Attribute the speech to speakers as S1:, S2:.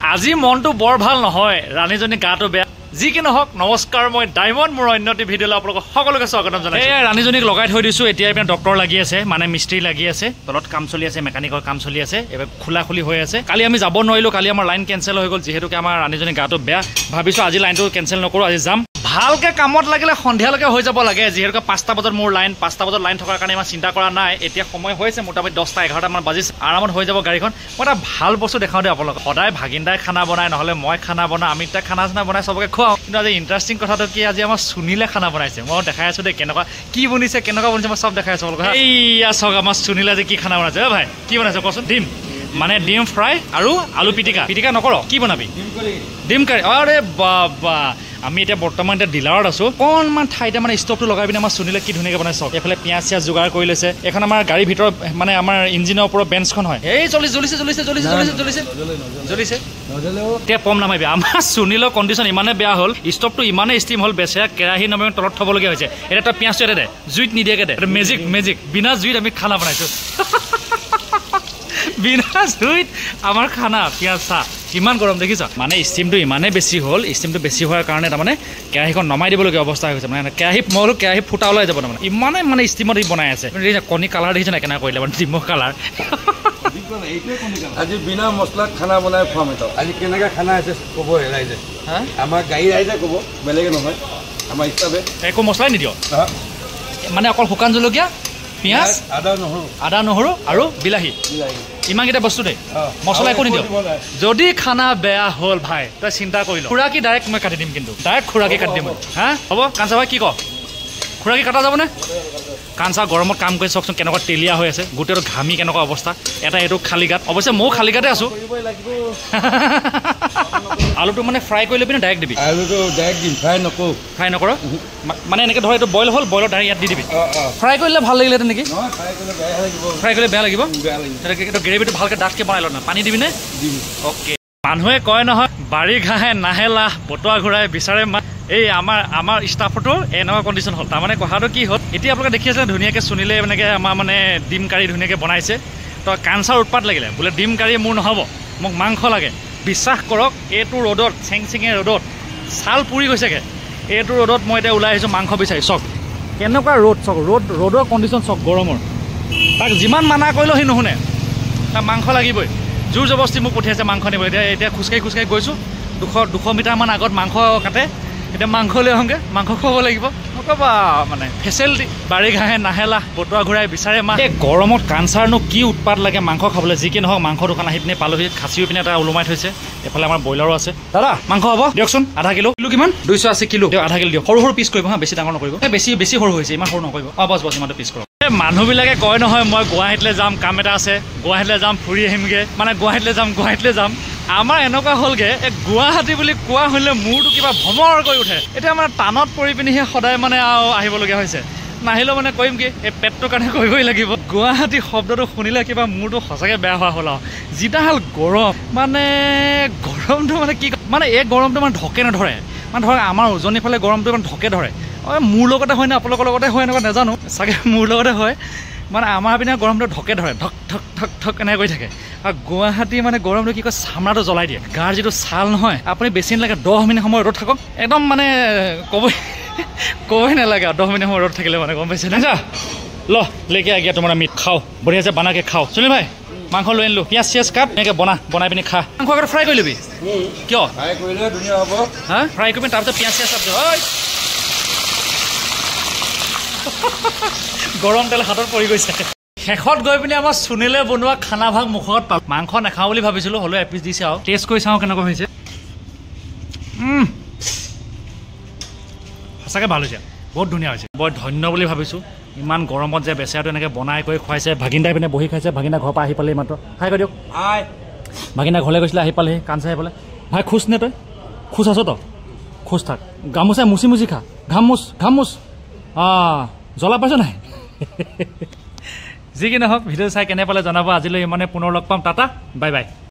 S1: আজি মনটো বৰ ভাল নহয়, ৰাণীজনী গাটো বেয়া। যি কি নহওক, নমস্কাৰ, মই ডায়মণ্ড, মোৰ অন্য এটি ভিডিঅ'লৈ আপোনালোকক সকলোকে স্বাগতম জনাইছোঁ। এই ৰাণীজনীক লগাই থৈ দিছোঁ। এতিয়া এইপিনে ডক্টৰ লাগি আছে, মানে মিস্ত্ৰী লাগি আছে, তলত কাম চলি আছে, মেকানিকৰ কাম চলি আছে, এইবাৰ খোলা খুলি হৈ আছে। কালি আমি যাব নোৱাৰিলোঁ, কালি আমাৰ লাইন কেঞ্চেল হৈ গ'ল, যিহেতুকে আমাৰ ৰাণীজনী গাটো বেয়া। ভাবিছোঁ আজি লাইনটো কেঞ্চেল নকৰোঁ, আজি যাম। ভালকৈ কামত লাগিলে সন্ধিয়ালৈকে হৈ যাব লাগে, যিহেতুকে 5টা বজাত মোৰ লাইন, 5টা বজাত লাইন থকাৰ কাৰণে ইমান চিন্তা কৰা নাই। এতিয়া সময় হৈছে মোটামুটি 10টা 11টামান বাজিছে, আৰামত হৈ যাব গাড়ীখন। মই এটা ভাল বস্তু দেখাওঁ দেই আপোনালোকক। সদায় ভাগিনদাই খানা বনায়, নহ'লে মই খানা বনাওঁ, আমি এতিয়া খানা চানা বনাই চবকে খুৱাওঁ। কিন্তু আজি ইণ্টাৰেষ্টিং কথাটো কি, আজি আমাৰ সুনীলে খানা বনাইছে। মই দেখাই আছোঁ দেই কেনেকুৱা কি বনিছে, কেনেকুৱা বনিছে, মই চব দেখাই আছোঁ আপোনালোকক। এইয়া চাওক আমাৰ সুনীলে আজি কি খানা বনাইছে। অ' ভাই, কি বনাইছে কচোন? ডিম, মানে ডিম ফ্ৰাই আৰু আলু পিটিকা। পিটিকা নকৰ, কি বনাবি? ডিম কাৰী। আৰে বাবা, আমি এতিয়া বৰ্তমান এতিয়া ডিলাৰত আছোঁ। অকণমান ঠাইতে মানে ষ্টভটো লগাই পিনে আমাৰ সুনীলে কি ধুনীয়াকৈ বনাইছে চাওক। এইফালে পিঁয়াজ চিয়াজ যোগাৰ কৰি লৈছে। এইখন আমাৰ গাড়ীৰ ভিতৰত মানে আমাৰ ইঞ্জিনৰ ওপৰৰ বেঞ্চখন হয়। এই জ্বলিছে জ্বলিছে জ্বলিছে জ্বলিছে জ্বলিছে জ্বলিছে জ্বলিছে। এতিয়া পম নামাৰিবি। আমাৰ সুনীলৰ কণ্ডিশ্যন ইমানে বেয়া হ'ল, ষ্টভটো ইমানেই ষ্টিম হ'ল, বেচেৰা কেৰাহী নমাই তলত থ'বলগীয়া হৈছে। এতিয়া তই পিঁয়াজটো এটা দে, জুইত নিদিয়াকৈ দে। মেজিক মেজিক, বিনা জুইত আমি খানা বনাইছোঁ, বিনা জুইত আমাৰ খানা। পিঁয়াজ চাহ কিমান গৰম দেখিছ, মানে ষ্টিমটো ইমানেই বেছি হ'ল, ষ্টিমটো বেছি হোৱাৰ কাৰণে তাৰমানে কেৰাহীখন নমাই দিবলগীয়া অৱস্থা হৈ গৈছে। মানে কেৰাহী, মই বোলো কেৰাহী ফুটা ওলাই যাব, তাৰমানে ইমানেই মানে ষ্টিমত ই বনাই আছে। কণী কালাৰ দেখিছে নাই কেনেকুৱা কৰিলে, মানে ডিমৰ কালাৰ।
S2: আজি বিনা মছলাত খানা বনাই খুৱাম। এটা আজি কেনেকৈ খানা আছে ক'ব ৰাইজে, আমাৰ গাড়ী ৰাইজে ক'ব, বেলেগে নহয়, আমাৰ ষ্টাফে।
S1: একো মছলাই নিদিয়, মানে অকল শুকান জলকীয়া, পিঁয়াজ, আদা নহৰু আৰু বিলাহী, ইমানকেইটা বস্তু দেই, মছলা একো নিদিয়ক। যদি খানা বেয়া হ'ল ভাই, তই চিন্তা কৰি ল, খুৰাকী ডাইৰেক্ট মই কাটি দিম, কিন্তু ডাইৰেক্ট খুৰাকী কাটি দিম। হা হ'ব কাঞ্চা ভাই, কি ক, খুৰাকী কাটা যাবনে? কাঞ্চা গৰমত কাম কৰি চাওকচোন কেনেকুৱা তেলীয়া হৈ আছে, গোটেইটো ঘামি কেনেকুৱা অৱস্থা। এটা এইটো খালী গাত, অৱশ্যে ময়ো খালী গাতে আছোঁ। আলুটো মানে ফ্ৰাই কৰি লৈ পিনে ডাইৰেক্ট দিবি?
S2: আলুটো ডাইৰেক্ট দিম, ফ্ৰাই নকৰোঁ।
S1: ফ্ৰাই নকৰ মানে এনেকৈ ধৰ এইটো বইল হ'ল, বইলত ডাইৰেক্ট ইয়াত দি দিবি। ফ্ৰাই কৰিলে ভাল লাগিলেহেঁতেন নেকি? ফ্ৰাই কৰিলে বেয়া লাগিব। এইটো গ্ৰেভিটো ভালকৈ ডাঠকৈ বনাই ল না, পানী দিবিনে? অ'কে। মানুহে কয় নহয়, বাৰী ঘাঁহে নাহে লাহ, বটোৱা ঘূৰাই বিচাৰে মা। এই আমাৰ আমাৰ ষ্টাফতো এনেকুৱা কণ্ডিশ্যন হ'ল। তাৰমানে কথাটো কি হ'ল, এতিয়া আপোনালোকে দেখি আছে ধুনীয়াকৈ সুনীলে এনেকৈ আমাৰ মানে ডিম কাৰী ধুনীয়াকৈ বনাইছে। তো কাঞ্চাৰ উৎপাত লাগিলে, বোলে ডিম কাৰী মোৰ নহ'ব, মোক মাংস লাগে। বিশ্বাস কৰক, এইটো ৰ'দত, চেং চেঙে ৰ'দত ছাল পুৰি গৈছেগৈ। এইটো ৰ'দত মই এতিয়া ওলাই আহিছোঁ মাংস বিচাৰি। চাওক কেনেকুৱা ৰ'দ, চাওক ৰ'দ, ৰ'দৰ কণ্ডিশ্যন চাওক, গৰমৰ। তাক যিমান মানা কৰিলেও সি নুশুনে, তাক মাংস লাগিবই। জোৰ জবস্তি মোক পঠিয়াইছে মাংস নিব। এতিয়া এতিয়া খোজকাঢ়ি খোজকাঢ়ি গৈছোঁ, 200 মিটাৰমান আগত মাংস কাটে। এতিয়া মাংস লৈ আহোঁগৈ, মাংস খুৱাব লাগিব। নক'বা মানে ফেচিলিটি, বাৰী ঘাঁহে নাহেলা, বটোৱা ঘূৰাই বিচাৰে মা। এই গৰমত কাঞ্চাৰনো কি উৎপাত লাগে মাংস খাবলৈ। যি কি নহওক, মাংস দোকান আহি পিনে পালোহি, খাচীও পিনে এটা ওলোমাই থৈছে। এইফালে আমাৰ ব্ৰইলাৰো আছে। দাদা মাংস হ'ব দিয়কচোন, আধা কিলো। কিলো কিমান? 280 কিলো দিয়ক, আধা কিলো দিয়ক। সৰু সৰু পিচ কৰিব হা, বেছি ডাঙৰ নকৰিব। এই বেছি বেছি সৰু হৈছে, ইমান সৰু নকৰিব। অঁ বছ বছ, ইমানটো পিচ কৰক। এই মানুহবিলাকে কয় নহয়, মই গুৱাহাটীলৈ যাম, কাম এটা আছে, গুৱাহাটীলৈ যাম, ফুৰি আহিমগৈ, মানে গুৱাহাটীলৈ যাম, গুৱাহাটীলৈ যাম। আমাৰ এনেকুৱা হ'লগৈ, এই গুৱাহাটী বুলি কোৱা হ'লে মূৰটো কিবা ভমৰ কৰি উঠে। এতিয়া মানে টানত পৰি পিনিহে সদায় মানে আৰু আহিবলগীয়া হৈছে। নাহিলেও মানে কৰিম কি, এই পেটটোৰ কাৰণে কৰিবই লাগিব। গুৱাহাটী শব্দটো শুনিলে কিবা মূৰটো সঁচাকৈ বেয়া হোৱা হ'ল আৰু। যিডাল গৰম, মানে গৰমটো মানে কি, মানে এই গৰমটো মানে ঢকে নধৰে। মানে ধৰক আমাৰ উজনিৰ ফালে গৰমটো মানে ঢকে ধৰে। মোৰ লগতে হয় নে আপোনালোকৰ লগতে হয় এনেকুৱা নাজানো, চাগে মোৰ লগতে হয়। মানে আমাৰ পিনে গৰমটো ঢকে ধৰে, ঢক ঢক ঢক ঢক এনেকৈ কৰি থাকে। আৰু গুৱাহাটী মানে গৰমটো কি কয়, চামৰাটো জ্বলাই দিয়ে। গাৰ যিটো ছাল নহয়, আপুনি বেছি নালাগে 10 মিনিট সময় ৰ'দ থাকক, একদম মানে ক'বই নালাগে আৰু 10 মিনিট সময় ৰ'দ থাকিলে মানে গম পাইছে না। ল লেকে আ গিয়া তোমাৰ মিট, খাওঁ বঢ়িয়া আছে, বানাকে খাওঁ। সুনীল ভাই মাংস লৈ আনিলোঁ, পিঁয়াজ চিয়াজ কাট, এনেকৈ বনা, বনাই পিনি খা। মাংস আগতে ফ্ৰাই কৰি ল'বি। কিয়
S2: ফ্ৰাই কৰিলে ধুনীয়া হ'ব?
S1: হা, ফ্ৰাই কৰি তাৰপিছত পিঁয়াজ চিয়াজ কাট। গৰম তেল হাতত পৰি গৈছে। শেষত গৈ পিনি আমাৰ সুনীলে বনোৱা খানা ভাগ মুখত পালোঁ। মাংস নাখাওঁ বুলি ভাবিছিলোঁ, হ'লেও এপিচ দিছে আৰু টেষ্ট কৰি চাওঁ কেনেকুৱা হৈছে। সঁচাকৈ ভাল হৈছে, বহুত ধুনীয়া হৈছে। বৰ ধন্য বুলি ভাবিছোঁ, ইমান গৰমত যে বেচেৰাটো এনেকৈ বনাই কৰি খুৱাইছে। ভাগিনদাই পিনে বহি খাইছে। ভাগিনদা ঘৰৰ পৰা আহি পালেহি মাত্ৰ। হাই কৈ দিয়ক।
S2: হাই।
S1: ভাগিনদা ঘৰলৈ গৈছিলে, আহি পালেহি। কাঞ্চা আহি পালে। ভাই খোজ নে তই? খোজ আছ তই? খোজ থাক, গামোচাই মুচি মুচি খা। ঘাম মুচ, ঘাম মুচ। জ্বলা পাইছ নাই? যি কি নহওক, ভিডিঅ' চাই কেনে পালে জনাব। আজিলৈ ইমানে, পুনৰ লগ পাম। Tata, bye bye.